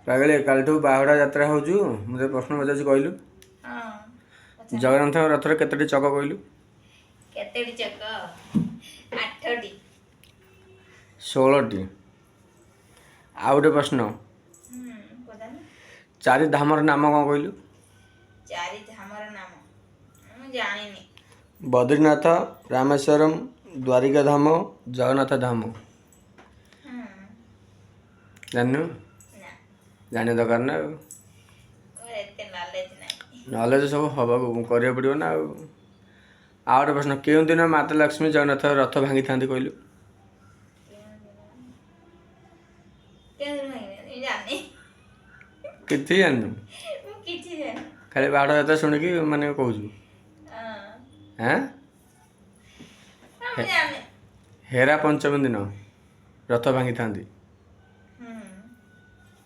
ପାଗଳି, କାଲିଠୁ ବାହୁଡ଼ା ଯାତ୍ରା ହେଉଛି। ମୁଁ ତତେ ପ୍ରଶ୍ନ ପଚାରୁଛି, କହିଲୁ। ହଁ, ପଚାର। ଜଗନ୍ନାଥଙ୍କ ରଥରେ କେତୋଟି ଚକ, କହିଲୁ? କେତୋଟି ଚକ? ଆଠଟି। 16ଟି। ଆଉ ଗୋଟେ ପ୍ରଶ୍ନ। ପଚାରୁନ। ଚାରି ଧାମର ନାମ କ'ଣ, କହିଲୁ? ଚାରି ଧାମର ନାମ ମୁଁ ଜାଣିନି। ବଦ୍ରିନାଥ, ରାମେଶ୍ୱରମ, ଦ୍ୱାରିକା ଧାମ, ଜଗନ୍ନାଥ ଧାମ। ଜାଣିନୁ? ନା। ଜାଣିବା ଦରକାର ନା ଆଉ। ମୋର ଏତେ ନଲେଜ ନାହିଁ। ନଲେଜ ସବୁ ହବାକୁ କରିବାକୁ ପଡ଼ିବ ନା ଆଉ। ଆଉ ଗୋଟେ ପ୍ରଶ୍ନ, କେଉଁ ଦିନ ମାତା ଲକ୍ଷ୍ମୀ ଜଗନ୍ନାଥ ରଥ ଭାଙ୍ଗିଥାନ୍ତି, କହିଲୁ? କେଉଁ ଦିନ ଭାଙ୍ଗିନାହାନ୍ତି, ମୁଁ ଜାଣିନି। କିଛି ଜାଣିନୁ? ମୁଁ କିଛି ଜାଣିନି। ଖାଲି ବାହୁଡ଼ା ଯାତ୍ରା ଶୁଣିକି ମାନେ କହୁଛୁ? ହଁ। ହେଁ? ହଁ, ମୁଁ ଜାଣିନି। ହେରା ପଞ୍ଚମୀ ଦିନ ରଥ ଭାଙ୍ଗିଥାନ୍ତି।